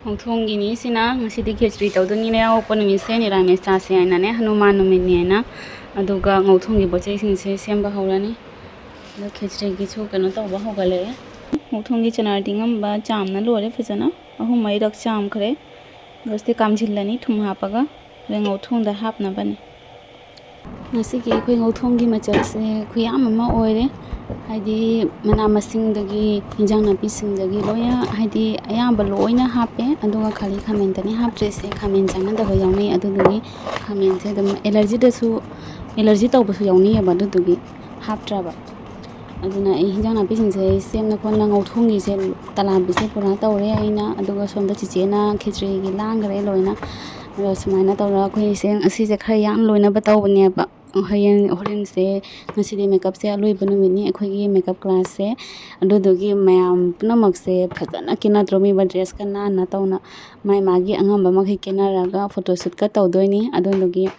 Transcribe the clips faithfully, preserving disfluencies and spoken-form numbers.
ꯉꯧꯊꯣꯡꯒꯤꯅꯤ ꯁꯤꯅ꯫ ꯉꯁꯤꯗꯤ ꯈꯦꯆ꯭ꯔꯤ ꯇꯧꯗꯣꯏꯅꯤꯅ, ꯌꯥꯎꯔꯛꯄ ꯅꯨꯃꯤꯠꯁꯦ ꯅꯤꯔꯥꯃꯦꯁ ꯆꯥꯁꯦ ꯍꯥꯏꯅꯅꯦ, ꯍꯅꯨꯃꯥꯟ ꯅꯨꯃꯤꯠꯅꯦꯅ꯫ ꯑꯗꯨꯒ ꯉꯧꯊꯣꯡꯒꯤ ꯄꯣꯠ ꯆꯩꯁꯤꯡꯁꯦ ꯁꯦꯝꯕ ꯍꯧꯔꯅꯤ꯫ ꯑꯗꯣ ꯈꯦꯆ꯭ꯔꯤꯒꯤꯁꯨ ꯀꯩꯅꯣ ꯇꯧꯕ ꯍꯧꯒꯠꯂꯛꯑꯦ꯫ ꯉꯧꯊꯣꯡꯒꯤ ꯆꯅꯥ ꯇꯤꯡꯉꯝꯕ ꯆꯥꯝꯅ ꯂꯣꯏꯔꯦ ꯐꯖꯅ꯫ ꯑꯍꯨꯝ ꯃꯔꯤꯔꯛ ꯆꯥꯝꯈ꯭ꯔꯦ꯫ ꯑꯗꯣ ꯁꯤꯗꯤ ꯀꯥꯝꯁꯤꯜꯂꯅꯤ ꯊꯨꯝ ꯍꯥꯞꯄꯒ꯫ ꯑꯗꯩ ꯉꯧꯊꯣꯡꯗ ꯍꯥꯞꯅꯕꯅꯤ꯫ ꯉꯁꯤꯒꯤ ꯑꯩꯈꯣꯏ ꯉꯧꯊꯣꯡꯒꯤ ꯃꯆꯜꯁꯦ ꯈꯨꯌꯥꯝ ꯑꯃ ꯑꯣꯏꯔꯦ꯫ ꯍꯥꯏꯗꯤ ꯃꯅꯥ ꯃꯁꯤꯡꯗꯒꯤ, ꯏꯟꯖꯥꯡ ꯅꯥꯄꯤꯁꯤꯡꯗꯒꯤ ꯂꯣꯏꯅ, ꯍꯥꯏꯗꯤ ꯑꯌꯥꯝꯕ ꯂꯣꯏꯅ ꯍꯥꯞꯄꯦ꯫ ꯑꯗꯨꯒ ꯈꯥꯂꯤ ꯈꯥꯃꯦꯟꯗꯅꯤ ꯍꯥꯞꯇ꯭ꯔꯤꯁꯦ꯫ ꯈꯥꯃꯦꯟ ꯆꯥꯟꯅꯗꯕ ꯌꯥꯎꯅꯩ꯫ ꯑꯗꯨꯗꯨꯒꯤ ꯈꯥꯃꯦꯟꯁꯦ ꯑꯗꯨꯝ ꯑꯦꯂꯔꯖꯤꯗꯁꯨ, ꯑꯦꯂꯔꯖꯤ ꯇꯧꯕꯁꯨ ꯌꯥꯎꯅꯩꯌꯦꯕ꯫ ꯑꯗꯨꯗꯨꯒꯤ ꯍꯥꯞꯇ꯭ꯔꯕ꯫ ꯑꯗꯨꯅ ꯑꯩ ꯍꯤꯟꯖꯥꯡ ꯅꯥꯄꯤꯁꯤꯡꯁꯦ ꯑꯩ ꯁꯦꯝꯅ ꯈꯣꯠꯅ ꯉꯧꯊꯣꯡꯒꯤꯁꯦ, ꯇꯂꯥꯕꯤꯁꯦ ꯄꯨꯔꯥ ꯇꯧꯔꯦ ꯑꯩꯅ꯫ ꯑꯗꯨꯒ ꯁꯣꯝꯗ ꯆꯤꯆꯦꯅ ꯈꯦꯆ꯭ꯔꯤꯒꯤ ꯂꯥꯡꯈ꯭ꯔꯦ ꯂꯣꯏꯅ꯫ ꯑꯗꯣ ꯁꯨꯃꯥꯏꯅ ꯇꯧꯔꯒ ꯑꯩꯈꯣꯏꯁꯦ ꯉꯁꯤꯁꯦ ꯈꯔ ꯌꯥꯝ ꯂꯣꯏꯅꯕ ꯇꯧꯕꯅꯦꯕ꯫ ꯍꯌꯦꯡ, ꯍꯣꯔꯦꯟꯁꯦ, ꯉꯁꯤꯗꯤ ꯃꯦꯀꯞꯁꯦ ꯑꯂꯣꯏꯕ ꯅꯨꯃꯤꯠꯅꯤ ꯑꯩꯈꯣꯏꯒꯤ ꯃꯦꯀꯞ ꯀ꯭ꯂꯥꯁꯁꯦ꯫ ꯑꯗꯨꯗꯨꯒꯤ ꯃꯌꯥꯝ ꯄꯨꯝꯅꯃꯛꯁꯦ ꯐꯖꯅ ꯀꯦꯅ ꯇꯧꯔꯝꯃꯤꯕ, ꯗ꯭ꯔꯦꯁꯀ ꯅꯥꯟꯅ ꯇꯧꯅ ꯃꯥꯏ ꯃꯥꯒꯤ ꯑꯉꯝꯕ ꯃꯈꯩ ꯀꯦꯅꯔꯒ ꯐꯣꯇꯣꯁꯨꯠꯀ ꯇꯧꯗꯣꯏꯅꯤ꯫ ꯑꯗꯨꯗꯨꯒꯤ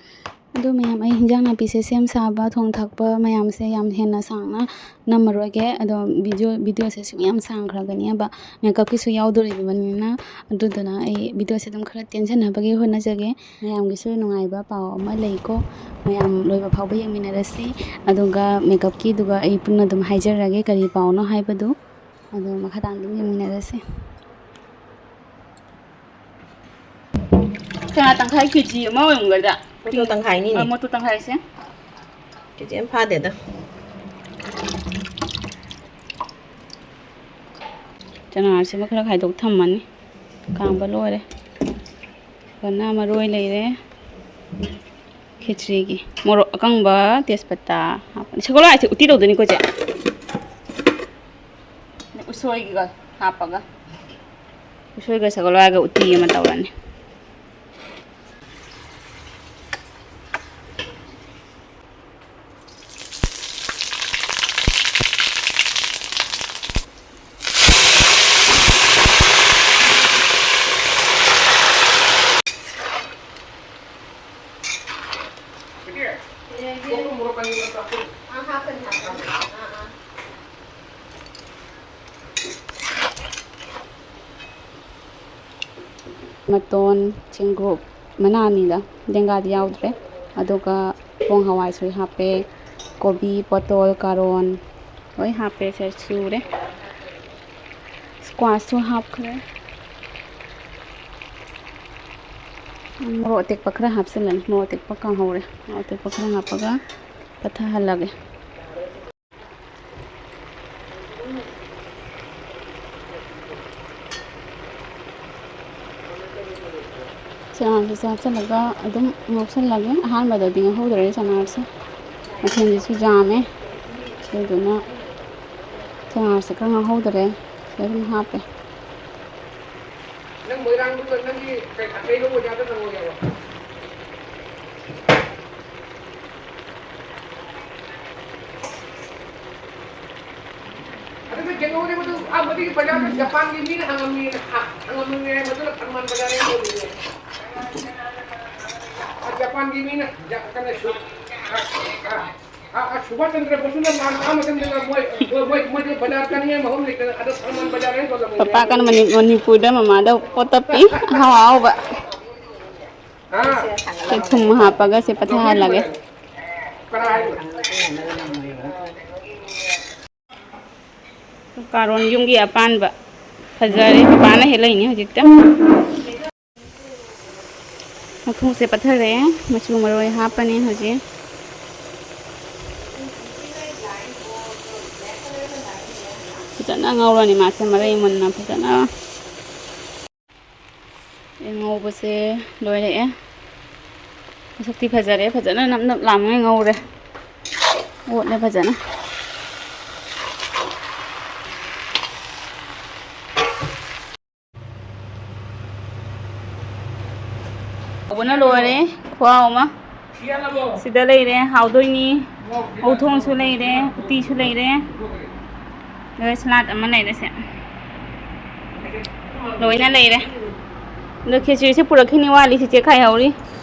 ꯑꯗꯨ ꯃꯌꯥꯝ, ꯑꯩ ꯍꯤꯟꯖꯥꯡ ꯅꯥꯄꯤꯁꯦ ꯁꯦꯝ ꯁꯥꯕ, ꯊꯣꯡ ꯊꯥꯛꯄ ꯃꯌꯥꯝꯁꯦ ꯌꯥꯝ ꯍꯦꯟꯅ ꯁꯥꯡꯅ ꯅꯝꯃꯔꯣꯏꯒꯦ꯫ ꯑꯗꯣ ꯚꯤꯗꯤꯑꯣ, ꯚꯤꯗꯤꯑꯣꯁꯦ ꯁꯨꯝ ꯌꯥꯝ ꯁꯥꯡꯈ꯭ꯔꯒꯅꯦꯕ, ꯃꯦꯀꯞꯀꯤꯁꯨ ꯌꯥꯎꯗꯣꯔꯤꯕꯅꯤꯅ꯫ ꯑꯗꯨꯗꯨꯅ ꯑꯩ ꯚꯤꯗꯤꯑꯣꯁꯦ ꯑꯗꯨꯝ ꯈꯔ ꯇꯦꯟꯁꯟꯅꯕꯒꯤ ꯍꯣꯠꯅꯖꯒꯦ꯫ ꯃꯌꯥꯝꯒꯤꯁꯨ ꯅꯨꯡꯉꯥꯏꯕ ꯄꯥꯎ ꯑꯃ ꯂꯩꯀꯣ꯫ ꯃꯌꯥꯝ ꯂꯣꯏꯕ ꯐꯥꯎꯕ ꯌꯦꯡꯃꯤꯟꯅꯔꯁꯤ꯫ ꯑꯗꯨꯒ ꯃꯦꯀꯞꯀꯤꯗꯨꯒ ꯑꯩ ꯄꯨꯟꯅ ꯑꯗꯨꯝ ꯍꯥꯏꯖꯔꯒꯦ ꯀꯔꯤ ꯄꯥꯎꯅꯣ ꯍꯥꯏꯕꯗꯨ꯫ ꯑꯗꯣ ꯃꯈꯥ ꯇꯥꯅ ꯑꯗꯨꯝ ꯌꯦꯡꯃꯤꯟꯅꯔꯁꯤ꯫ ꯆꯅꯥ ꯇꯪꯈꯥꯏ ꯀꯦꯖꯤ ꯑꯃ ꯑꯣꯏꯔꯝꯒꯗ꯭ꯔꯥ? ꯃꯣꯇꯣꯔ ꯇꯪꯈꯥꯏꯅꯤꯅꯦ꯫ ꯑ, ꯃꯣꯇꯣꯔ ꯇꯪꯈꯥꯏꯁꯦ꯫ ꯀꯦꯖꯤ ꯑꯃ ꯐꯥꯗꯦꯗ꯫ ꯆꯅꯥꯁꯤꯃ ꯈꯔ ꯈꯥꯏꯗꯣꯛ ꯊꯝꯃꯅꯤ꯫ ꯀꯥꯝꯕ ꯂꯣꯏꯔꯦ꯫ ꯃꯅꯥ ꯃꯔꯣꯏ ꯂꯩꯔꯦ꯫ ꯈꯦꯆ꯭ꯔꯤꯒꯤ ꯃꯣꯔꯣꯛ ꯑꯀꯪꯕ, ꯇꯦꯖꯄꯇꯥ ꯍꯥꯞꯄꯅꯤ꯫ ꯁꯒꯣꯜ ꯍꯋꯥꯏꯁꯦ ꯎꯇꯤ ꯇꯧꯗꯣꯏꯅꯤꯀꯣ, ꯆꯦ? ꯎꯁꯣꯏꯒ ꯍꯥꯞꯄꯒ꯫ ꯎꯁꯣꯏꯒ ꯁꯒꯣꯜ ꯍꯋꯥꯏꯒ ꯎꯇꯤ ꯑꯃ ꯇꯧꯔꯅꯤ꯫ ꯃꯇꯣꯟ, ꯆꯦꯡꯒ꯭ꯔꯨꯞ ꯃꯅꯥ ꯑꯅꯤꯗ, ꯂꯦꯡꯒꯥꯗꯤ ꯌꯥꯎꯗ꯭ꯔꯦ꯫ ꯑꯗꯨꯒ ꯄꯣꯡ ꯍꯋꯥꯏꯁꯨ ꯍꯥꯞꯄꯦ, ꯀꯣꯕꯤ, ꯄꯣꯇꯣꯜ, ꯀꯥꯔꯣꯟ ꯂꯣꯏ ꯍꯥꯞꯄꯦ꯫ ꯁꯦ ꯁꯨꯔꯦ꯫ ꯁ꯭ꯀ꯭ꯋꯥꯁꯁꯨ ꯍꯥꯞꯈ꯭ꯔꯦ꯫ ꯃꯣꯔꯣꯛ ꯑꯇꯦꯛꯄ ꯈꯔ ꯍꯥꯞꯆꯤꯜꯂꯅꯤ꯫ ꯃꯣꯔꯣꯛ ꯑꯇꯦꯛꯄ ꯀꯥꯡꯍꯧꯔꯦ꯫ ꯃꯣꯔꯣꯛ ꯑꯇꯦꯛꯄ ꯈꯔ ꯍꯥꯞꯄꯒ ꯄꯠꯊꯍꯜꯂꯒꯦ꯫ ꯆꯅꯥꯁꯤꯁꯨ ꯍꯥꯞꯆꯤꯜꯂꯒ ꯑꯗꯨꯝ ꯉꯧꯁꯜꯂꯒꯦ꯫ ꯑꯍꯥꯟꯕꯗꯗꯤ ꯉꯧꯍꯧꯗꯔꯦ ꯆꯅꯥꯁꯦ, ꯃꯊꯦꯜꯁꯤꯁꯨ ꯌꯥꯝꯃꯦ꯫ ꯑꯗꯨꯗꯨꯅ ꯆꯅꯥꯁꯦ ꯈꯔ ꯉꯧꯍꯧꯗꯔꯦ, ꯁꯤꯗ ꯑꯗꯨꯝ ꯍꯥꯞꯄꯦ꯫ ꯅꯪ ꯃꯣꯏꯔꯥꯡꯗꯨꯒ ꯅꯪꯒꯤ ꯀꯩ-, ꯑꯇꯩ ꯂꯧꯕ ꯌꯥꯗ ꯆꯪꯉꯣ ꯌꯥꯕ? ꯑꯗꯨꯒ ꯀꯩꯅꯣꯅꯦ, ꯃꯗꯨ, ꯑꯥ, ꯃꯗꯨꯒꯤ ꯕꯖꯥꯔꯗ ꯖꯄꯥꯟꯒꯤ ꯃꯤꯅ ꯍꯪꯉꯝꯃꯤ, ꯑꯥ, ꯍꯪꯉꯝꯃꯤ ꯍꯥꯏ, ꯃꯗꯨꯅ ꯊꯔꯃꯥꯟ ꯕꯖꯥꯔ ꯍꯥꯏꯅ ꯀꯧꯔꯤꯅꯦ꯫ ꯑꯥ, ꯖꯄꯥꯟꯒꯤ ꯃꯤꯅ, ꯖ-, ꯀꯩꯅꯣ, ꯁꯨ-, ꯑꯥ, ꯑꯥ, ꯑꯥ, ꯑꯥ, ꯁꯨꯚꯥꯁ ꯆꯟꯗ꯭ꯔ ꯕꯣꯁꯅ ꯂꯥꯟ ꯂꯥꯛꯑ ꯃꯇꯝꯗ ꯃꯣꯏ, ꯃꯣꯏ, ꯃꯣꯏ, ꯃꯣꯏꯗꯤ ꯕꯖꯥꯔ ꯆꯠꯅꯤꯡꯉꯥꯏ ꯃꯐꯝ ꯂꯩꯇꯅ ꯑꯗ ꯊꯔꯃꯥꯟ ꯕꯖꯥꯔ ꯍꯥꯏꯅ ꯀꯧꯔꯝꯃꯤꯅꯦ꯫ ꯄꯄꯥ ꯀꯟꯅ ꯃꯅꯤ-, ꯃꯅꯤꯄꯨꯔꯗ ꯃꯃꯥꯗ ꯄꯣꯠ ꯇꯞꯄꯤ꯫ ꯑꯍꯥꯎ ꯑꯍꯥꯎꯕ꯫ ꯁꯦ ꯊꯨꯝ ꯍꯥꯞꯄꯒ ꯁꯦ ꯄꯠꯊꯍꯜꯂꯒꯦ꯫ ꯀꯥꯔꯣꯟ ꯌꯨꯝꯒꯤ ꯑꯄꯥꯟꯕ ꯐꯖꯔꯦ, ꯄꯄꯥꯅ ꯍꯦꯛꯂꯛꯏꯅꯦ ꯍꯧꯖꯤꯛꯇ꯫ ꯃꯈꯣꯡꯁꯦ ꯄꯠꯊꯔꯦ, ꯃꯆꯨ ꯃꯔꯣꯏ ꯍꯥꯞꯄꯅꯤ ꯍꯧꯖꯤꯛ꯫ ꯐꯖꯅ ꯉꯧꯔꯅꯤ ꯃꯥꯁꯦ ꯃꯔꯩ ꯃꯨꯟꯅ ꯐꯖꯅ꯫ ꯉꯧꯕꯁꯦ ꯂꯣꯏꯔꯛꯑꯦ꯫ ꯃꯁꯛꯇꯤ ꯐꯖꯔꯦ, ꯐꯖꯅ ꯅꯞ ꯅꯞ ꯂꯥꯎꯉꯩ ꯉꯧꯔꯦ꯫ ꯑꯣꯠꯂꯦ ꯐꯖꯅ꯫ ꯍꯧꯕꯅ ꯂꯣꯏꯔꯦ, ꯈꯨꯍꯥꯎ ꯑꯃ꯫ ꯁꯤꯗ ꯂꯩꯔꯦ, ꯍꯥꯎꯗꯣꯏꯅꯤ꯫ ꯎꯊꯣꯡꯁꯨ ꯂꯩꯔꯦ, ꯎꯇꯤꯁꯨ ꯂꯩꯔꯦ꯫ ꯑꯗꯨꯒ ꯁꯂꯥꯗ ꯑꯃ ꯂꯩꯔꯦ ꯁꯦ꯫ ꯂꯣꯏꯅ ꯂꯩꯔꯦ꯫ ꯑꯗꯣ ꯈꯦꯆ꯭ꯔꯤꯁꯦ ꯄꯨꯔꯛꯈꯤꯅꯤ ꯋꯥꯠꯂꯤ, ꯆꯤꯆꯦ ꯈꯥꯏꯍꯧꯔꯤ꯫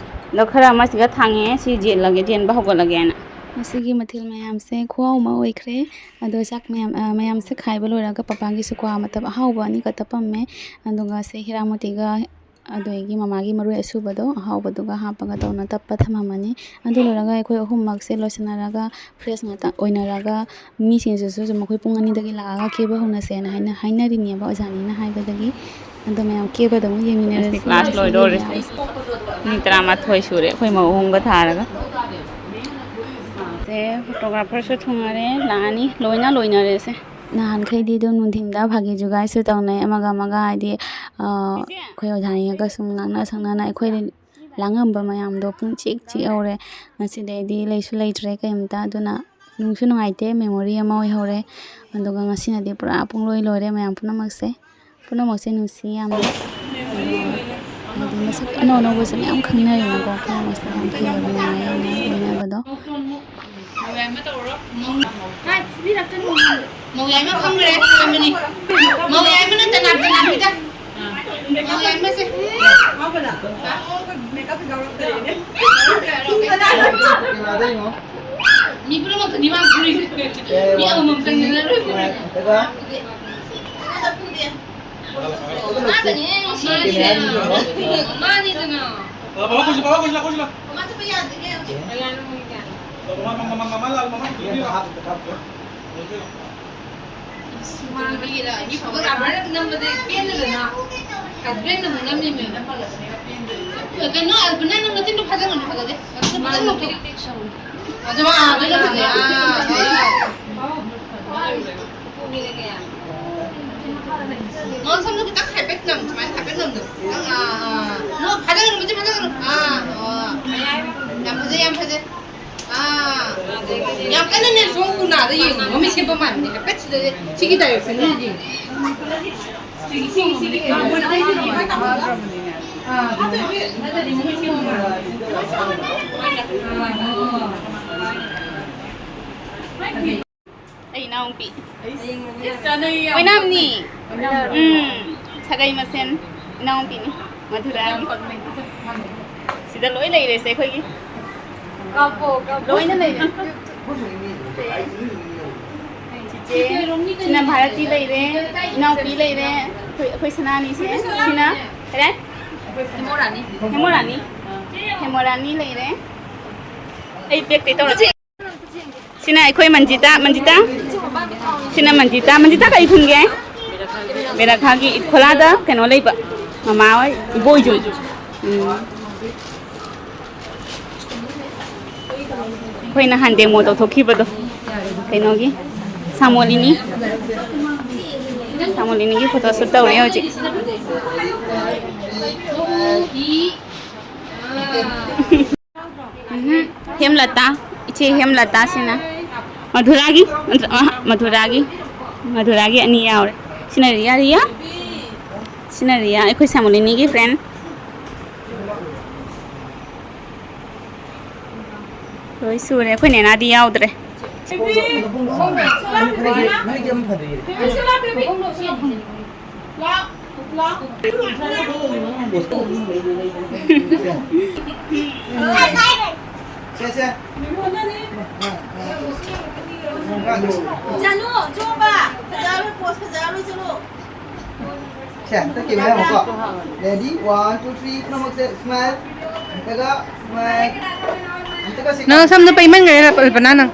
ꯑꯗꯣ ꯈꯔ ꯑꯃꯁꯤꯒ ꯊꯥꯡꯉꯦ, ꯁꯤ ꯌꯦꯜꯂꯒꯦ, ꯌꯦꯟꯕ ꯍꯧꯒꯠꯂꯒꯦꯅ꯫ ꯉꯁꯤꯒꯤ ꯃꯊꯦꯜ ꯃꯌꯥꯝꯁꯦ ꯈꯨꯍꯥꯎ ꯑꯃ ꯑꯣꯏꯈ꯭ꯔꯦ꯫ ꯑꯗꯣ ꯆꯥꯛ ꯃꯌꯥꯝ, ꯑ, ꯃꯌꯥꯝꯁꯦ ꯈꯥꯏꯕ ꯂꯣꯏꯔꯒ ꯄꯄꯥꯒꯤꯁꯨ ꯀ꯭ꯋꯥ ꯃꯇꯞ ꯑꯍꯥꯎꯕ ꯑꯅꯤꯈꯛꯇ ꯄꯝꯃꯦ꯫ ꯑꯗꯨꯒ ꯁꯦ ꯍꯤꯔꯥꯃꯣꯇꯤꯒ ꯑꯗꯨꯗꯒꯤ ꯃꯃꯥꯒꯤ ꯃꯔꯣꯏ ꯑꯁꯨꯕꯗꯣ ꯑꯍꯥꯎꯕꯗꯨꯒ ꯍꯥꯞꯄꯒ ꯇꯧꯅ ꯇꯞꯄ ꯊꯝꯃꯝꯃꯅꯤ꯫ ꯑꯗꯨ ꯂꯣꯏꯔꯒ ꯑꯩꯈꯣꯏ ꯑꯍꯨꯝꯃꯛꯁꯦ ꯂꯣꯏꯁꯤꯟꯅꯔꯒ fresh ꯉꯥꯛꯇ ꯑꯣꯏꯅꯔꯒ ꯃꯤꯁꯤꯡꯁꯤꯁꯨ ꯁꯨꯝ ꯑꯩꯈꯣꯏ ꯄꯨꯡ ꯑꯅꯤꯗꯒꯤ ꯂꯥꯛꯑꯒ ꯀꯦꯕ ꯍꯧꯅꯁꯦꯅ ꯍꯥꯏꯅ ꯍꯥꯏꯅꯔꯤꯅꯦꯕ ꯑꯣꯖꯥꯅꯤꯅ ꯍꯥꯏꯕꯗꯒꯤ꯫ ꯑꯗꯣ ꯃꯌꯥꯝ ꯀꯦꯕꯗ ꯑꯃꯨꯛ ꯌꯦꯡꯃꯤꯟꯅꯔꯁꯤ꯫ ꯉꯁꯤ class ꯂꯣꯏꯗꯧꯔꯦ꯫ ꯃꯤ ꯇꯔꯥꯃꯥꯊꯣꯏ ꯁꯨꯔꯦ ꯑꯩꯈꯣꯏ ꯃꯧ ꯑꯍꯨꯝꯒ ꯊꯥꯔꯒ꯫ ꯁꯦ photographerꯁꯨ ꯊꯨꯡꯉꯔꯦ, ꯂꯥꯛꯑꯅꯤ, ꯂꯣꯏꯅ ꯂꯣꯏꯅꯔꯦꯁꯦ꯫ ꯅꯍꯥꯟꯈꯩꯗꯤ ꯑꯗꯨꯝ ꯅꯨꯡꯊꯤꯟꯗ ꯐꯥꯒꯤ ꯖꯨꯒꯥꯏꯁꯨ ꯇꯧꯅꯩ ꯑꯃꯒ ꯑꯃꯒ, ꯍꯥꯏꯗꯤ, ꯑ, ꯑꯩꯈꯣꯏ ꯑꯣꯖꯥꯅꯤꯒ ꯁꯨꯝ ꯉꯥꯡꯅ ꯁꯛꯅꯅ ꯑꯩꯈꯣꯏ ꯂꯥꯡꯉꯝꯕ ꯃꯌꯥꯝꯗꯣ ꯄꯨꯡ ꯆꯤꯛ ꯆꯤꯛꯍꯧꯔꯦ꯫ ꯉꯁꯤꯗꯩꯗꯤ ꯂꯩꯁꯨ ꯂꯩꯇ꯭ꯔꯦ ꯀꯩꯝꯇ, ꯑꯗꯨꯅ ꯅꯨꯡꯁꯨ ꯅꯨꯡꯉꯥꯏꯇꯦ, memory ꯑꯃ ꯑꯣꯏꯍꯧꯔꯦ꯫ ꯑꯗꯨꯒ ꯉꯁꯤꯅꯗꯤ ꯄꯨꯔꯥ ꯄꯨꯡꯂꯣꯏ ꯂꯣꯏꯔꯦ ꯃꯌꯥꯝ ꯄꯨꯝꯅꯃꯛꯁꯦ꯫ ꯄꯨꯝꯅꯃꯛꯁꯦ ꯅꯨꯡꯁꯤ ꯌꯥꯝꯅ꯫ ꯍꯥꯏꯗꯤ ꯃꯁꯛ ꯑꯅꯧ ꯑꯅꯧꯕꯁꯨ ꯃꯌꯥꯝ ꯈꯪꯅꯔꯦꯅꯀꯣ꯫ ꯄꯨꯝꯅꯃꯛꯁꯦ ꯌꯥꯝ ꯐꯩ ꯍꯥꯏꯕ, ꯅꯨꯡꯉꯥꯏ ꯌꯥꯝꯅ ꯂꯣꯏꯅꯕꯗꯣ꯫ ꯃꯧ ꯌꯥꯏꯃ ꯈꯪꯈ꯭ꯔꯦ, ꯈꯪꯕꯅꯤ꯫ ꯃꯧ ꯌꯥꯏꯃꯅ ꯇꯅꯥꯞ ꯇꯅꯥꯞ ꯄꯤꯗ꯫ ꯃꯧ ꯌꯥꯏꯃꯁꯦ꯫ ꯃꯤ ꯄꯨꯝꯅꯃꯛꯇꯅꯤ ꯃꯥ ꯐꯨꯔꯤꯁꯦ꯫ ꯃꯤ ꯑꯃꯃꯝꯇꯪꯅꯤꯅ ꯂꯣꯏ ꯐꯨꯔꯤ꯫ ꯃꯥꯗꯅꯤꯅꯦ ꯅꯨꯡꯁꯤꯔꯤꯁꯦ꯫ ꯃꯥꯅꯤꯗꯅ꯫ ꯃꯃꯥ ꯆꯠꯄ ꯌꯥꯗ꯭ꯔꯤꯅꯦ ꯍꯧꯖꯤꯛ꯫ ꯃꯃꯥ, ꯃꯃꯥ, ꯃꯃꯥ, ꯃꯃꯥ ꯂꯥꯛꯑꯣ, ꯃꯃꯥ ꯄꯨꯕꯤꯔꯣ꯫ ꯃꯤꯒꯤꯔ? ꯃꯤ photographerꯅ ꯅꯝꯕꯗꯤ ꯄꯦꯟꯗꯗꯅ husbandꯅ ꯑꯃꯨꯛ ꯅꯝꯃꯤꯃꯦ꯫ ꯀꯩꯅꯣ, ꯑꯜꯄꯅꯥ ꯅꯪ ꯅꯆꯤꯟꯗꯣ ꯐꯥꯖꯜꯂꯨꯅꯨ, ꯐꯖꯗꯦ꯫ ꯅꯆꯤꯟꯗꯣ ꯐꯥꯖꯜꯂꯨꯅꯨ꯫ ꯑꯗꯨ, ꯑꯥ, ꯑꯗꯨꯅ ꯐꯖꯩ꯫ ꯑꯥ, ꯑꯥ꯫ ꯅꯪ ꯁꯝꯗꯣ ꯈꯤꯇꯪ ꯍꯥꯏꯐꯦꯠ ꯅꯝ, ꯁꯨꯃꯥꯏꯅ ꯍꯥꯏꯐꯦꯠ ꯅꯝꯗꯣ꯫ ꯅꯪ, ꯑꯥ, ꯑꯥ꯫ ꯅꯣ, ꯐꯥꯖꯜꯂꯨꯅꯨ, ꯃꯆꯤꯟ ꯐꯥꯖꯜꯂꯨꯅꯨ꯫ ꯑꯥ, ꯑꯣ꯫ ꯌꯥꯝ ꯐꯖꯩ, ꯌꯥꯝ ꯐꯖꯩ꯫ ꯑꯥ꯫ ꯌꯥꯝ ꯀꯟꯅꯅꯦ ꯁꯣꯝ ꯎꯅꯥꯗ ꯌꯦꯡꯉꯨ꯫ ꯃꯃꯤꯠ ꯁꯦꯝꯕ ꯃꯥꯟꯕꯅꯦ꯫ ꯍꯥꯏꯐꯦꯠ ꯁꯤꯗ ꯁꯤꯒꯤ directionꯗ ꯌꯦꯡꯉꯨ꯫ ꯁꯤꯒꯤ, ꯁꯤꯒꯤ, ꯁꯤꯒꯤ꯫ ꯑꯥ, ꯅꯠꯇ꯭ꯔꯗꯤ ꯃꯃꯤꯠ ꯁꯦꯝꯕ ꯃꯥꯟꯕꯅꯦ꯫ ꯑꯥ, ꯑꯣ꯫ ꯑꯩ ꯏꯅꯥꯎꯄꯤ꯫ ꯑꯣꯏꯅꯥꯝꯅꯤ꯫ ꯎꯝ, ꯁꯥꯒꯩ ꯃꯁꯦꯟ ꯏꯅꯥꯎꯄꯤꯅꯤ꯫ ꯃꯊꯨꯔꯥꯒꯤ꯫ ꯁꯤꯗ ꯂꯣꯏ ꯂꯩꯔꯦꯁꯦ ꯑꯩꯈꯣꯏꯒꯤ꯫ ꯂꯣꯏꯅ ꯂꯩꯔꯦ꯫ ꯆꯤꯆꯦ, ꯁꯤꯅ ꯚꯥꯔꯇꯤ ꯂꯩꯔꯦ, ꯏꯅꯥꯎꯄꯤ ꯂꯩꯔꯦ, ꯑꯩꯈꯣꯏ, ꯑꯩꯈꯣꯏ ꯁꯅꯥꯅꯤꯁꯦ꯫ ꯁꯤꯅ ꯀꯔꯦ? ꯍꯦꯃꯣꯔꯥꯅꯤ꯫ ꯍꯦꯃꯣꯔꯥꯅꯤ ꯂꯩꯔꯦ꯫ ꯑꯩ ꯕꯦꯛꯇꯩ ꯇꯧꯔꯒꯦ꯫ ꯁꯤꯅ ꯑꯩꯈꯣꯏ ꯃꯟꯖꯤꯇꯥ, ꯃꯟꯖꯤꯇꯥ꯫ ꯁꯤꯅ ꯃꯟꯖꯤꯇꯥ, ꯃꯟꯖꯤꯇꯥ ꯀꯔꯤ ꯈꯨꯟꯒꯦ? ꯕꯦꯔꯥꯈꯥꯒꯤ ꯏꯠꯈꯣꯂꯥꯗ ꯀꯩꯅꯣ ꯂꯩꯕ, ꯃꯃꯥ ꯍꯣꯏ, ꯏꯕꯣꯏꯖꯨ꯫ ꯎꯝ꯫ ꯑꯩꯈꯣꯏ ꯅꯍꯥꯟ demo ꯇꯧꯊꯣꯛꯈꯤꯕꯗꯣ, ꯀꯩꯅꯣꯒꯤ, ꯁꯥꯃꯣꯂꯤꯅꯤ꯫ ꯁꯥꯃꯣꯂꯤꯅꯤꯒꯤ photo shoot ꯇꯧꯔꯤ ꯍꯧꯖꯤꯛ꯫ ꯎꯝꯍꯨꯝ꯫ ꯍꯦꯝꯂꯇꯥ, ꯏꯆꯦ ꯍꯦꯝꯂꯇꯥꯁꯤꯅ ꯃꯙꯨꯔꯥꯒꯤ, ꯅꯠꯇ꯭ꯔ-, ꯑꯍ, ꯃꯙꯨꯔꯥꯒꯤ, ꯃꯙꯨꯔꯥꯒꯤ ꯑꯅꯤ ꯌꯥꯎꯔꯦ꯫ ꯁꯤꯅ ꯔꯤꯌꯥ, ꯔꯤꯌꯥ꯫ ꯁꯤꯅ ꯔꯤꯌꯥ, ꯑꯩꯈꯣꯏ ꯁꯥꯃꯣꯂꯤꯅꯤꯒꯤ friend꯫ ꯂꯣꯏ ꯁꯨꯔꯦ, ꯑꯩꯈꯣꯏ ꯅꯦꯅꯥꯗꯤ ꯌꯥꯎꯗ꯭ꯔꯦ꯫ ꯆꯅꯨ, ꯆꯣꯝꯕ, ꯐꯖꯔꯣꯏ, pose ꯐꯖꯔꯣꯏ, ꯆꯠꯂꯣ꯫ ꯁꯦ, ꯑꯝꯇ camera ꯑꯃꯨꯛꯀꯣ꯫ Ready? One, two, three, ꯄꯨꯝꯅꯃꯛꯁꯦ smile꯫ ꯑꯝꯇꯒ smile꯫ ꯑꯝꯇꯒ ꯁꯤ ꯅꯪ ꯁꯝꯗꯣ ꯄꯩꯃꯟꯈ꯭ꯔꯦ, ꯀꯜꯄꯅꯥ, ꯅꯪ꯫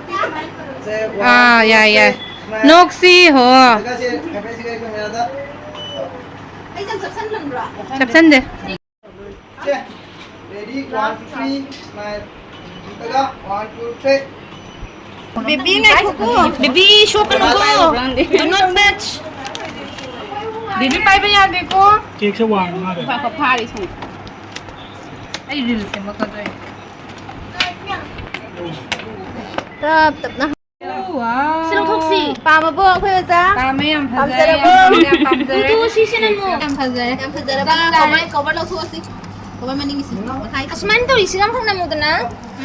ꯁꯦ, one, ꯑꯥ, two, ꯌꯥꯏ, ꯌꯥꯏ꯫ Three, smile꯫ ꯅꯣꯛꯁꯤ ꯍꯣ꯫ ꯑꯝꯇꯒ ꯁꯤ ꯍꯥꯏꯐꯦꯠ ꯁꯤ ꯀꯩ camera ꯗ꯫ ꯑꯩ ꯁꯝ ꯆꯞꯁꯟꯃꯟꯕ꯭ꯔꯣ? ꯆꯞꯁꯟꯗꯦ꯫ ꯁꯦ, ready? One, two, three, smile꯫ ꯑꯝꯇꯒ, one, two, three꯫ ꯕꯦꯕꯤ, ꯉꯥꯏꯈꯣꯀꯣ꯫ ꯕꯦꯕꯤ, ꯁꯣꯛꯀꯅꯨꯀꯣ꯫ Do not touch꯫ ꯕꯦꯕꯤ ꯄꯥꯏꯕ ꯌꯥꯗꯦꯀꯣ꯫ Cake ꯁꯦ ꯋꯥꯡꯉꯤ ꯃꯥꯜꯂꯦ꯫ ꯐꯥ-, ꯐꯥ-, ꯐꯥꯔꯤ ꯁꯨꯝ꯫ ꯑꯩ reel ꯁꯦꯝꯃꯛꯀꯗꯣꯏꯅꯦ꯫ ꯇꯞ ꯇꯞꯅ꯫ ꯁꯤ ꯂꯧꯊꯣꯛꯁꯤ꯫ ꯄꯥꯝꯃꯕꯣ ꯑꯩꯈꯣꯏ ꯑꯣꯖꯥ? ꯄꯥꯝꯃꯦ, ꯌꯥꯝ ꯐꯖꯔꯦ, ꯄꯥꯝꯖꯔꯕꯣ? ꯌꯥꯝ ꯐꯖꯔꯦ, ꯌꯥꯝ ꯐꯖꯔꯦ꯫ ꯂꯧꯊꯣꯛꯑꯣ, ꯁꯤ ꯁꯤꯅ ꯑꯃꯨꯛ꯫ ꯌꯥꯝ ꯐꯖꯔꯦ꯫ ꯌꯥꯝ ꯐꯖꯔꯕ? ꯆꯞ ꯆꯥꯔꯦ꯫ ꯀꯃꯥꯏ cover ꯂꯧꯊꯣꯛꯑꯁꯤ? Cover ꯃꯅꯤꯡꯒꯤꯁꯤ꯫ ꯃꯈꯥꯏ꯫ ꯑꯁꯨꯃꯥꯏꯅ ꯇꯧꯔꯤꯁꯤꯒ ꯑꯃꯈꯛ ꯅꯝꯃꯨꯗꯅ꯫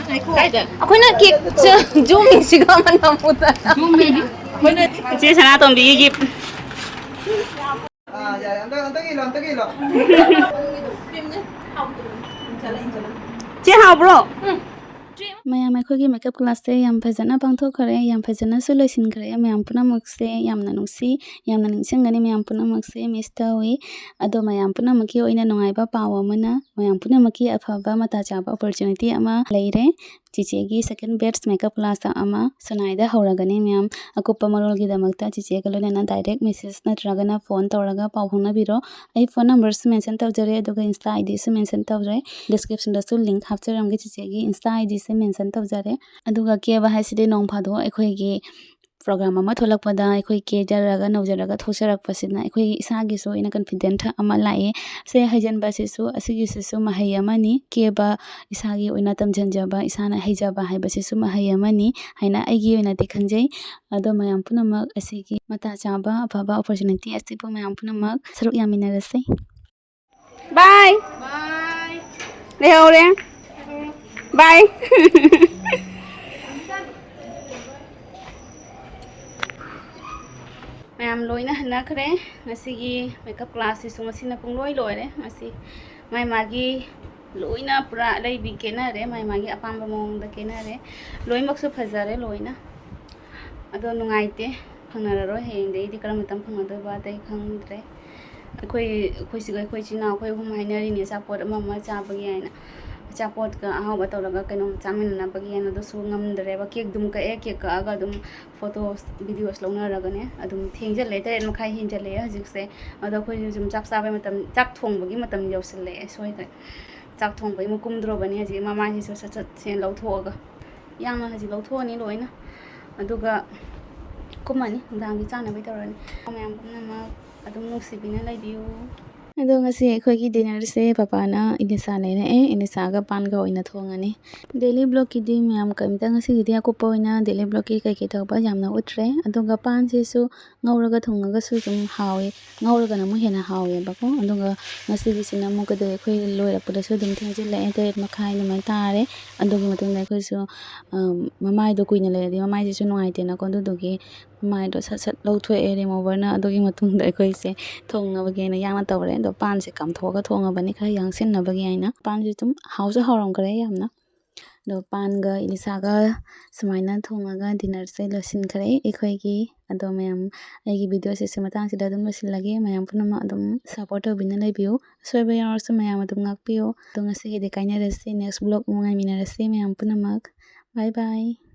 ꯉꯥꯏꯈꯣ꯫ ꯀꯥꯏꯗ? ꯑꯩꯈꯣꯏꯅ cake ꯁꯦ ꯌꯣꯝꯃꯤꯁꯤꯒ ꯑꯃ ꯅꯝꯃꯨꯗꯅ꯫ ꯌꯣꯝꯃꯦ꯫ ꯑꯩꯈꯣꯏꯅ ꯏꯆꯦ ꯁꯅꯥꯇꯣꯝꯕꯤꯒꯤ gift꯫ ꯑꯥ, ꯌꯥꯔꯦ꯫ ꯑꯝꯇ, ꯑꯝꯇ ꯏꯜꯂꯣ, ꯑꯝꯇ ꯏꯜꯂꯣ꯫ ꯆꯦ, ꯍꯥꯎꯕ꯭ꯔꯣ? ꯎꯝ꯫ ꯃꯌꯥꯝ, ꯑꯩꯈꯣꯏꯒꯤ ꯃꯦꯀꯞ ꯀ꯭ꯂꯥꯁꯁꯦ ꯌꯥꯝ ꯐꯖꯅ ꯄꯥꯡꯊꯣꯛꯈ꯭ꯔꯦ, ꯌꯥꯝ ꯐꯖꯅꯁꯨ ꯂꯣꯏꯁꯤꯟꯈ꯭ꯔꯦ꯫ ꯃꯌꯥꯝ ꯄꯨꯝꯅꯃꯛꯁꯦ ꯌꯥꯝꯅ ꯅꯨꯡꯁꯤ, ꯌꯥꯝꯅ ꯅꯤꯡꯁꯤꯡꯒꯅꯤ, ꯃꯌꯥꯝ ꯄꯨꯝꯅꯃꯛꯁꯦ ꯃꯤꯁ ꯇꯧꯏ꯫ ꯑꯗꯣ ꯃꯌꯥꯝ ꯄꯨꯝꯅꯃꯛꯀꯤ ꯑꯣꯏꯅ ꯅꯨꯡꯉꯥꯏꯕ ꯄꯥꯎ ꯑꯃꯅ, ꯃꯌꯥꯝ ꯄꯨꯝꯅꯃꯛꯀꯤ ꯑꯐꯕ ꯃꯇꯥ ꯆꯥꯕ ꯑꯣꯄꯣꯔꯆꯨꯅꯤꯇꯤ ꯑꯃ ꯂꯩꯔꯦ꯫ ꯆꯤꯆꯦꯒꯤ ꯁꯦꯀꯦꯟ ꯕꯦꯠꯁ ꯃꯦꯀꯞ ꯀ꯭ꯂꯥꯁ ꯑꯃ ꯁꯣꯅꯥꯏꯗ ꯍꯧꯔꯒꯅꯤ ꯃꯌꯥꯝ꯫ ꯑꯀꯨꯞꯄ ꯃꯔꯣꯜꯒꯤꯗꯃꯛꯇ ꯆꯤꯆꯦꯒ ꯂꯣꯏꯅꯅ ꯗꯥꯏꯔꯦꯛ ꯃꯦꯁꯦꯖ ꯅꯠꯇ꯭ꯔꯒꯅ ꯐꯣꯟ ꯇꯧꯔꯒ ꯄꯥꯎ ꯐꯥꯎꯅꯕꯤꯔꯣ꯫ ꯑꯩ ꯐꯣꯟ ꯅꯝꯕꯔꯁꯨ ꯃꯦꯟꯁꯟ ꯇꯧꯖꯔꯦ, ꯑꯗꯨꯒ ꯏꯟꯁꯇꯥ ꯑꯥꯏ ꯗꯤꯁꯨ ꯃꯦꯟꯁꯟ ꯇꯧꯖꯔꯦ꯫ ꯗꯤꯁꯀ꯭ꯔꯤꯞꯁꯟꯗꯁꯨ ꯂꯤꯡꯛ ꯍꯥꯞꯆꯔꯝꯒꯦ, ꯆꯤꯆꯦꯒꯤ ꯏꯟꯁꯇꯥ ꯑꯥꯏ ꯗꯤꯁꯦ ꯃꯦꯟꯁꯟ ꯇꯧꯖꯔꯦ꯫ ꯑꯗꯨꯒ ꯀꯦꯕ ꯍꯥꯏꯁꯤꯗꯤ ꯅꯣꯡ ꯐꯥꯗꯣꯛ ꯑꯩꯈꯣꯏꯒꯤ ꯄ꯭ꯔꯣꯒ꯭ꯔꯥꯝ ꯑꯃ ꯊꯣꯛꯂꯛꯄꯗ ꯑꯩꯈꯣꯏ ꯀꯦꯖꯔꯒ ꯅꯧꯖꯔꯒ ꯊꯣꯛꯆꯔꯛꯄꯁꯤꯅ ꯑꯩꯈꯣꯏ ꯏꯁꯥꯒꯤꯁꯨ ꯑꯣꯏꯅ ꯀꯟꯐꯤꯗꯦꯟꯠ ꯑꯃ ꯂꯥꯛꯑꯦ꯫ ꯁꯦ ꯍꯩꯖꯤꯟꯕ ꯑꯁꯤꯁꯨ, ꯑꯁꯤꯒꯤꯁꯤꯁꯨ ꯃꯍꯩ ꯑꯃꯅꯤ꯫ ꯀꯦꯕ, ꯏꯁꯥꯒꯤ ꯑꯣꯏꯅ ꯇꯝꯁꯤꯟꯖꯕ, ꯏꯁꯥꯅ ꯍꯩꯖꯕ ꯍꯥꯏꯕꯁꯤꯁꯨ ꯃꯍꯩ ꯑꯃꯅꯤ ꯍꯥꯏꯅ ꯑꯩꯒꯤ ꯑꯣꯏꯅꯗꯤ ꯈꯟꯖꯩ꯫ ꯑꯗꯣ ꯃꯌꯥꯝ ꯄꯨꯝꯅꯃꯛ ꯑꯁꯤꯒꯤ ꯃꯇꯥ ꯆꯥꯕ ꯑꯐꯕ ꯑꯣꯄꯣꯔꯆꯨꯅꯤꯇꯤ ꯑꯁꯤꯕꯨ ꯃꯌꯥꯝ ꯄꯨꯝꯅꯃꯛ ꯁꯔꯨꯛ ꯌꯥꯃꯤꯟꯅꯔꯁꯤ꯫ ꯕꯥꯏ꯫ ꯂꯩꯍꯧꯔꯦ꯫ ꯕꯥꯏ꯫ ꯃꯌꯥꯝ ꯂꯣꯏꯅ ꯍꯟꯅꯈ꯭ꯔꯦ꯫ ꯉꯁꯤꯒꯤ ꯃꯦꯀꯞ ꯀ꯭ꯂꯥꯁꯁꯤꯁꯨ ꯉꯁꯤꯅ ꯄꯨꯡꯂꯣꯏ ꯂꯣꯏꯔꯦ꯫ ꯉꯁꯤ ꯃꯥꯏ ꯃꯥꯒꯤ ꯂꯣꯏꯅ ꯄꯨꯔꯥ ꯑꯂꯩꯕꯤ ꯀꯦꯅꯔꯦ, ꯃꯥꯏ ꯃꯥꯒꯤ ꯑꯄꯥꯝꯕ ꯃꯑꯣꯡꯗ ꯀꯦꯅꯔꯦ꯫ ꯂꯣꯏꯅꯃꯛꯁꯨ ꯐꯖꯔꯦ ꯂꯣꯏꯅ꯫ ꯑꯗꯣ ꯅꯨꯡꯉꯥꯏꯇꯦ, ꯐꯪꯅꯔꯔꯣꯏ꯫ ꯍꯌꯦꯡꯗꯒꯤꯗꯤ ꯀꯔꯝꯕ ꯃꯇꯝ ꯐꯪꯅꯗꯣꯏꯕ ꯑꯇꯩ ꯈꯪꯗ꯭ꯔꯦ꯫ ꯑꯩꯈꯣꯏ, ꯑꯩꯈꯣꯏ ꯁꯤꯒ ꯑꯩꯈꯣꯏ ꯏꯆꯤꯟ ꯏꯅꯥꯎ ꯑꯩꯈꯣꯏ ꯑꯍꯨꯝ ꯍꯥꯏꯅꯔꯤꯅꯦ ꯑꯆꯥꯄꯣꯠ ꯑꯃ ꯑꯃ ꯆꯥꯕꯒꯤ ꯍꯥꯏꯅ꯫ ꯑꯆꯥꯄꯣꯠꯀ ꯑꯍꯥꯎꯕ ꯇꯧꯔꯒ ꯀꯩꯅꯣꯝ ꯆꯥꯃꯤꯟꯅꯅꯕꯒꯤ ꯍꯥꯏꯅ, ꯑꯗꯨꯁꯨ ꯉꯝꯗ꯭ꯔꯦꯕ꯫ ꯀꯦꯛ ꯑꯗꯨꯝ ꯀꯛꯑꯦ, ꯀꯦꯛ ꯀꯛꯑꯒ ꯑꯗꯨꯝ ꯐꯣꯇꯣꯁ, ꯚꯤꯗꯤꯑꯣꯁ ꯂꯧꯅꯔꯒꯅꯦ꯫ ꯑꯗꯨꯝ ꯊꯦꯡꯖꯤꯜꯂꯛꯑꯦ, ꯇꯔꯦꯠ ꯃꯈꯥꯏ ꯍꯦꯟꯖꯜꯂꯛꯑꯦ ꯍꯧꯖꯤꯛꯁꯦ꯫ ꯑꯗꯣ ꯑꯩꯈꯣꯏꯁꯨ ꯁꯨꯝ ꯆꯥꯛ ꯆꯥꯕꯩ ꯃꯇꯝ, ꯆꯥꯛ ꯊꯣꯡꯕꯒꯤ ꯃꯇꯝ ꯌꯧꯁꯤꯜꯂꯛꯑꯦ ꯁꯣꯏꯗ꯭ꯔꯦ꯫ ꯆꯥꯛ ꯊꯣꯡꯕꯒꯤ ꯑꯃꯨꯛ ꯀꯨꯝꯗ꯭ꯔꯣꯕꯅꯤ ꯍꯧꯖꯤꯛ, ꯃꯃꯥꯏꯁꯤꯁꯨ ꯁꯠ ꯁꯠ ꯁꯦꯡ ꯂꯧꯊꯣꯛꯑꯒ꯫ ꯌꯥꯝꯅ ꯍꯧꯖꯤꯛ ꯂꯧꯊꯣꯛꯑꯅꯤ ꯂꯣꯏꯅ, ꯑꯗꯨꯒ ꯀꯨꯝꯃꯅꯤ ꯅꯨꯡꯗꯥꯡꯒꯤ ꯆꯥꯅꯕꯩ ꯇꯧꯔꯅꯤ꯫ ꯃꯌꯥꯝ ꯄꯨꯝꯅꯃꯛ ꯑꯗꯨꯝ ꯅꯨꯡꯁꯤꯕꯤꯅ ꯂꯩꯕꯤꯌꯨ꯫ ꯑꯗꯣ ꯉꯁꯤ ꯑꯩꯈꯣꯏꯒꯤ ꯗꯤꯅꯔꯁꯦ ꯄꯄꯥꯅ ꯏꯂꯤꯁꯥ ꯂꯩꯔꯛꯑꯦ, ꯏꯂꯤꯁꯥꯒ ꯄꯥꯟꯒ ꯑꯣꯏꯅ ꯊꯣꯡꯉꯅꯤ꯫ ꯗꯦꯂꯤ ꯕ꯭ꯂꯣꯛꯀꯤꯗꯤ ꯃꯌꯥꯝ ꯀꯔꯤꯝꯇ ꯉꯁꯤꯒꯤꯗꯤ ꯑꯀꯨꯞꯄ ꯑꯣꯏꯅ ꯗꯦꯂꯤ ꯕ꯭ꯂꯣꯛꯀꯤ ꯀꯩꯀꯩ ꯇꯧꯕ ꯌꯥꯝꯅ ꯎꯠꯇ꯭ꯔꯦ꯫ ꯑꯗꯨꯒ ꯄꯥꯟꯁꯤꯁꯨ ꯉꯧꯔꯒ ꯊꯣꯡꯉꯒꯁꯨ ꯑꯗꯨꯝ ꯍꯥꯎꯋꯦ, ꯉꯧꯔꯒꯅ ꯑꯃꯨꯛ ꯍꯦꯟꯅ ꯍꯥꯎꯋꯦꯕꯀꯣ꯫ ꯑꯗꯨꯒ ꯉꯁꯤꯒꯤꯁꯤꯅ ꯑꯃꯨꯛ ꯀꯩꯗꯧꯋꯦ, ꯑꯩꯈꯣꯏ ꯂꯣꯏꯔꯛꯄꯗꯁꯨ ꯑꯗꯨꯝ ꯊꯦꯡꯖꯤꯜꯂꯛꯑꯦ, ꯇꯔꯦꯠ ꯃꯈꯥꯏ ꯑꯗꯨꯃꯥꯏꯅ ꯇꯥꯔꯦ꯫ ꯑꯗꯨꯒꯤ ꯃꯇꯨꯡꯗ ꯑꯩꯈꯣꯏꯁꯨ, ꯑꯝ, ꯃꯃꯥꯏꯗꯣ ꯀꯨꯏꯅ ꯂꯩꯔꯗꯤ ꯃꯃꯥꯏꯁꯤꯁꯨ ꯅꯨꯡꯉꯥꯏꯇꯦꯅꯀꯣ꯫ ꯑꯗꯨꯗꯨꯒꯤ ꯃꯃꯥꯏꯗꯣ ꯁꯠ ꯁꯠ ꯂꯧꯊꯣꯛꯑꯦ ꯔꯤꯃꯨꯚꯔꯅ꯫ ꯑꯗꯨꯒꯤ ꯃꯇꯨꯡꯗ ꯑꯩꯈꯣꯏꯁꯦ ꯊꯣꯡꯅꯕꯒꯤꯅ ꯌꯥꯝꯅ ꯇꯧꯔꯦ꯫ ꯑꯗꯣ ꯄꯥꯟꯁꯦ ꯀꯥꯝꯊꯣꯛꯑꯒ ꯊꯣꯡꯉꯕꯅꯤ, ꯈꯔ ꯌꯥꯡꯁꯤꯟꯅꯕꯒꯤ ꯍꯥꯏꯅ꯫ ꯄꯥꯟꯁꯦ ꯑꯗꯨꯝ ꯍꯥꯎꯁꯨ ꯍꯥꯎꯔꯝꯈ꯭ꯔꯦ ꯌꯥꯝꯅ꯫ ꯑꯗꯣ ꯄꯥꯟꯒ ꯏꯂꯤꯁꯥꯒ ꯁꯨꯃꯥꯏꯅ ꯊꯣꯡꯉꯒ dinnerꯁꯦ ꯂꯣꯏꯁꯤꯟꯈ꯭ꯔꯦ ꯑꯩꯈꯣꯏꯒꯤ꯫ ꯑꯗꯣ ꯃꯌꯥꯝ, ꯑꯩꯒꯤ videoꯁꯦ ꯁꯤ ꯃꯇꯥꯡꯁꯤꯗ ꯑꯗꯨꯝ ꯂꯣꯏꯁꯤꯜꯂꯒꯦ꯫ ꯃꯌꯥꯝ ꯄꯨꯝꯅꯃꯛ ꯑꯗꯨꯝ support ꯇꯧꯕꯤꯅ ꯂꯩꯕꯤꯌꯨ꯫ ꯑꯁꯣꯏꯕ ꯌꯥꯎꯔꯁꯨ ꯃꯌꯥꯝ ꯑꯗꯨꯝ ꯉꯥꯛꯄꯤꯌꯨ꯫ ꯑꯗꯣ ꯉꯁꯤꯒꯤꯗꯤ ꯀꯥꯏꯅꯔꯁꯤ, next vlog ꯑꯃꯨꯛ ꯉꯥꯏꯃꯤꯟꯅꯔꯁꯤ ꯃꯌꯥꯝ ꯄꯨꯝꯅꯃꯛ꯫ Bye bye꯫